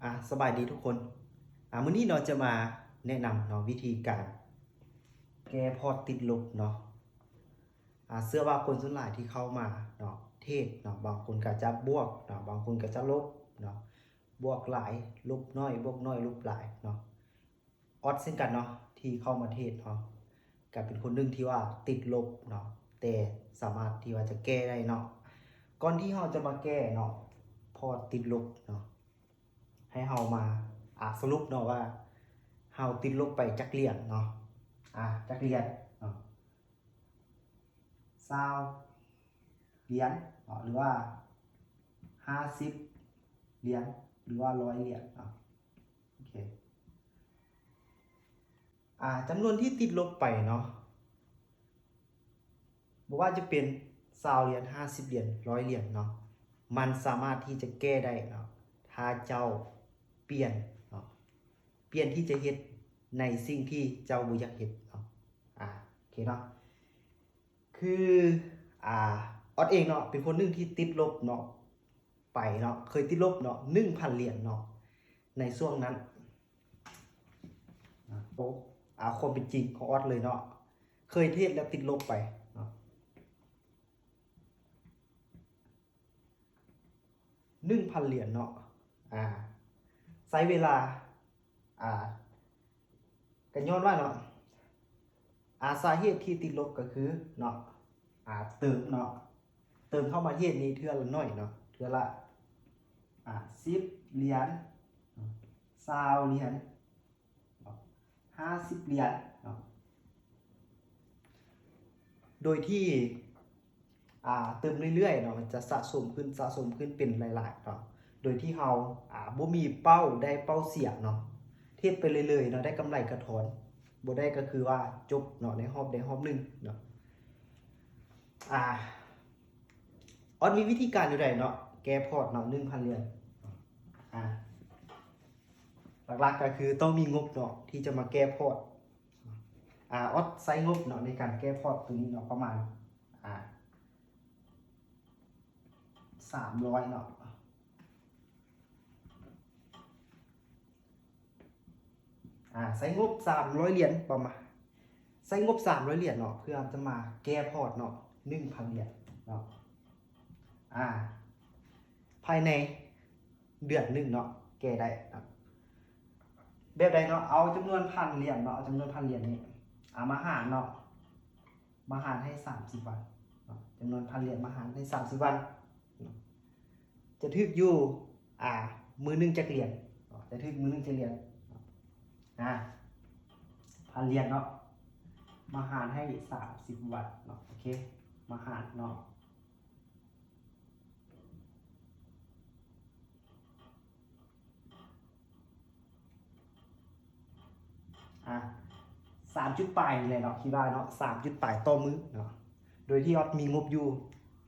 ອ່າ ສະບາຍດີທຸກຄົນ. ອ່າ ມື້ນີ້ເນາະ ຈະມາແນະນຳເນາະ ວິທີການແກ້ພອດຕິດລົບເນາະ. ອ່າ ເຊື່ອວ່າຄົນສ່ວນຫຼາຍທີ່ເຂົ້າມາເນາະ ເທຣດເນາະ ບາງຄົນກໍຈະບວກເນາະ ບາງຄົນກໍຈະລົບເນາະ ບວກຫຼາຍ ລົບໜ້ອຍ ບວກໜ້ອຍ ລົບຫຼາຍເນາະ. ອອດເຊັ່ນກັນເນາະ ທີ່ເຂົ້າມາເທຣດເນາະ ກໍເປັນຄົນໜຶ່ງທີ່ວ່າຕິດລົບເນາະ ແຕ່ສາມາດທີ່ວ່າຈະແກ້ໄດ້ເນາະ. ກ່ອນທີ່ເຮົາຈະມາແກ້ເນາະ ພອດຕິດລົບເນາະ ໃຫ້ເຮົາມາ ອ່າ ສະຫຼຸບເນາະວ່າ ເຮົາຕິດລົບໄປຈັກຫຼຽນເນາະ ອ່າ ຈັກຫຼຽນເນາະ ຊາວຫຼຽນເນາະ ຫຼືວ່າຫ້າສິບຫຼຽນ ຫຼືວ່າຮ້ອຍຫຼຽນເນາະ. ໂອເຄ ອ່າ ຈຳນວນທີ່ຕິດລົບໄປເນາະ ບໍ່ວ່າຈະເປັນຊາວຫຼຽນ ຫ້າສິບຫຼຽນ ຮ້ອຍຫຼຽນເນາະ ມັນສາມາດທີ່ຈະແກ້ໄດ້ເນາະ ຖ້າເຈົ້າປ່ຽນເນາະ ປ່ຽນທີ່ຈະເຮັດໃນສິ່ງທີ່ເຈົ້າບໍ່ຢາກເຮັດເນາະ. ອ່າ ໂອເຄເນາະ ຄື ອ່າ ອອດເອງເນາະ ເປັນຄົນໜຶ່ງທີ່ຕິດລົບເນາະ ໄປເນາະ ເຄີຍຕິດລົບເນາະ ໜຶ່ງພັນຫຼຽນເນາະ ໃນຊ່ວງນັ້ນ. ໂອ ອ່າ ຄວາມເປັນຈິງຂອງອອດເລີຍເນາະ ເຄີຍເທຣດແລ້ວຕິດລົບໄປເນາະ ໜຶ່ງພັນຫຼຽນເນາະ. ອ່າ ໃຊ້ເວລາ ອ່າ ກໍຍ້ອນວ່າເນາະ ອ່າ ສາເຫດທີ່ຕິດລົບກໍຄືເນາະ ອ່າ ເຕີມເນາະ ເຕີມເຂົ້າມາເທຣດນີ້ເທື່ອລະໜ້ອຍເນາະ ເທື່ອລະ ອ່າ ສິບຫຼຽນ ຊາວຫຼຽນ ຫ້າສິບຫຼຽນເນາະ ໂດຍທີ່ ອ່າ ເຕີມເລື້ອຍໆເນາະ ມັນຈະສະສົມຂຶ້ນ ສະສົມຂຶ້ນເປັນຫຼາຍໆເນາະ ໂດຍທີ່ເຮົາ ອ່າ ບໍ່ມີເປົ້າໄດ້ເປົ້າເສຍເນາະ ເທຣດໄປເລື້ອຍໆເນາະ ໄດ້ກຳໄລກໍຖອນ ບໍ່ໄດ້ກໍຄືວ່າຈົບເນາະ ໃນຮອບໃດຮອບໜຶ່ງເນາະ. ອ່າ ອອດມີວິທີການແນວໃດເນາະ ແກ້ພອດເນາະ ໜຶ່ງພັນຫຼຽນ. ອ່າ ຫຼັກໆກໍຄືຕ້ອງມີງົບເນາະ ທີ່ຈະມາແກ້ພອດ. ອ່າ ອອດໃຊ້ງົບເນາະ ໃນການແກ້ພອດຕົວນີ້ເນາະ ປະມານ ອ່າ ສາມຮ້ອຍເນາະ. ອ່າ ໃຊ້ງົບສາມຮ້ອຍຫຼຽນ ປະມານ ໃຊ້ງົບສາມຮ້ອຍຫຼຽນເນາະ ເພື່ອຈະມາແກ້ພອດເນາະ ໜຶ່ງພັນຫຼຽນເນາະ. ອ່າ ພາຍໃນເດືອນໜຶ່ງເນາະ ແກ້ໄດ້ເນາະ. ແບບໃດເນາະ ເອົາຈຳນວນພັນຫຼຽນເນາະ ເອົາຈຳນວນພັນຫຼຽນນີ້ ເອົາມາຫານເນາະ ມາຫານໃຫ້ສາມສິບວັນເນາະ ຈຳນວນພັນຫຼຽນມາຫານໃຫ້ສາມສິບວັນເນາະ ຈະຖືກຢູ່ ອ່າ ມື້ໜຶ່ງຈັກຫຼຽນເນາະ ຈະຖືກມື້ໜຶ່ງຈັກຫຼຽນເນາະ. ອ່າ ພັນຫຼຽນເນາະ ມາຫານໃຫ້ສາມສິບວັນເນາະ. ໂອເຄ ມາຫານເນາະ ອ່າ ສາມຈຸດປາຍນີ້ແຫຼະເນາະ ຄິດວ່າເນາະ ສາມຈຸດປາຍຕໍ່ມື້ເນາະ ໂດຍທີ່ອອດມີງົບຢູ່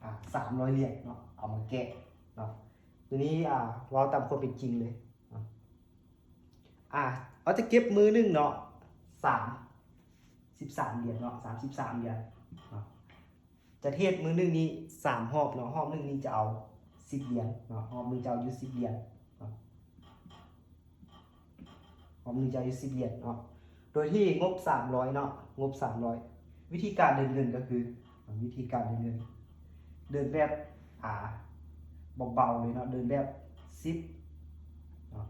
ອ່າ ສາມຮ້ອຍຫຼຽນເນາະ ເອົາມາແກ້ເນາະ. ຕົວນີ້ ອ່າ ເວົ້າຕາມຄວາມເປັນຈິງເລີຍເນາະ. ອ່າ ອອດຈະເກັບມື້ໜຶ່ງເນາະ ສາມສິບສາມຫຼຽນເນາະ ສາມສິບສາມຫຼຽນເນາະ. ຈະເທຣດມື້ໜຶ່ງນີ້ສາມຮອບເນາະ ຮອບໜຶ່ງນີ້ຈະເອົາສິບຫຼຽນເນາະ ຮອບໜຶ່ງຈະເອົາຢູ່ສິບຫຼຽນເນາະ ຮອບໜຶ່ງຈະເອົາຢູ່ສິບຫຼຽນເນາະ ໂດຍທີ່ງົບສາມຮ້ອຍເນາະ ງົບສາມຮ້ອຍ. ວິທີການເດີນເງິນກໍຄື ວິທີການເດີນເງິນ ເດີນແບບ ອ່າ ເບົາໆເລີຍເນາະ ເດີນແບບສິບເນາະ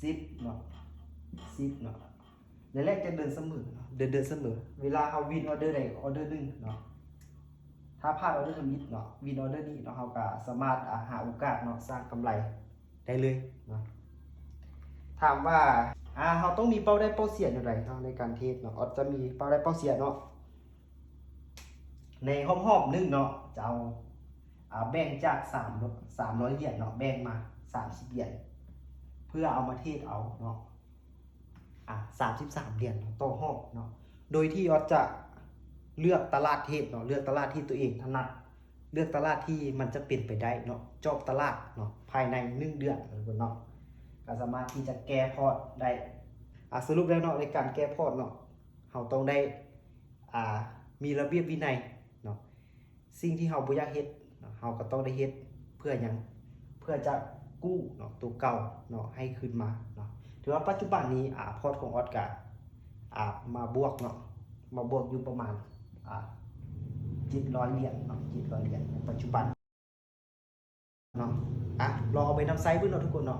ສິບເນາະ ສິບເນາະ ແລະ ແລກຈະເດີນສະເໝີເນາະ ເດີນ ເດີນສະເໝີ. ເວລາເຮົາວິນອໍເດີໃດອໍເດີໜຶ່ງເນາະ ຖ້າພາດອໍເດີທຳອິດເນາະ ວິນອໍເດີນີ້ເນາະ ເຮົາກໍສາມາດ ອ່າ ຫາໂອກາດເນາະ ສ້າງກຳໄລໄດ້ເລີຍເນາະ. ຖາມວ່າ ອ່າ ເຮົາຕ້ອງມີເປົ້າໄດ້ເປົ້າເສຍແນວໃດເນາະ ໃນການເທຣດເນາະ ອອດຈະມີເປົ້າໄດ້ເປົ້າເສຍເນາະ. ໃນຮອບໆໜຶ່ງເນາະ ຈະເອົາ ອ່າ ແບ່ງຈາກສາມ ສາມຮ້ອຍຫຼຽນເນາະ ແບ່ງມາສາມສິບຫຼຽນ ເພື່ອເອົາມາເທຣດເອົາເນາະ ອ່າ ສາມສິບສາມຫຼຽນເນາະ ຕໍ່ຮອບເນາະ ໂດຍທີ່ອອດຈະເລືອກຕະຫຼາດເທຣດເນາະ ເລືອກຕະຫຼາດທີ່ຕົວເອງຖະໜັດ ເລືອກຕະຫຼາດທີ່ມັນຈະເປັນໄປໄດ້ເນາະ ຈອບຕະຫຼາດເນາະ ພາຍໃນໜຶ່ງເດືອນເນາະ ກໍສາມາດທີ່ຈະແກ້ພອດໄດ້. ອ່າ ສະຫຼຸບແລ້ວເນາະ ໃນການແກ້ພອດເນາະ ເຮົາຕ້ອງໄດ້ ອ່າ ມີລະບຽບວິໄນເນາະ ສິ່ງທີ່ເຮົາບໍ່ຢາກເຮັດເນາະ ເຮົາກໍຕ້ອງໄດ້ເຮັດ. ເພື່ອຫຍັງ? ເພື່ອຈະ ກູ້ເນາະ ໂຕເກົ່າເນາະ ໃຫ້ຄືນມາເນາະ. ຖືວ່າປັດຈຸບັນນີ້ ອາ ພອດຂອງອອດກະ ອາ ມາບວກເນາະ ມາບວກຢູ່ປະມານ ອາ ເຈັດຮ້ອຍຫຼຽນເນາະ ເຈັດຮ້ອຍຫຼຽນໃນປັດຈຸບັນເນາະ. ອາ ລອງເອົາໄປນຳໃຊ້ເບິ່ງເນາະທຸກຄົນເນາະ.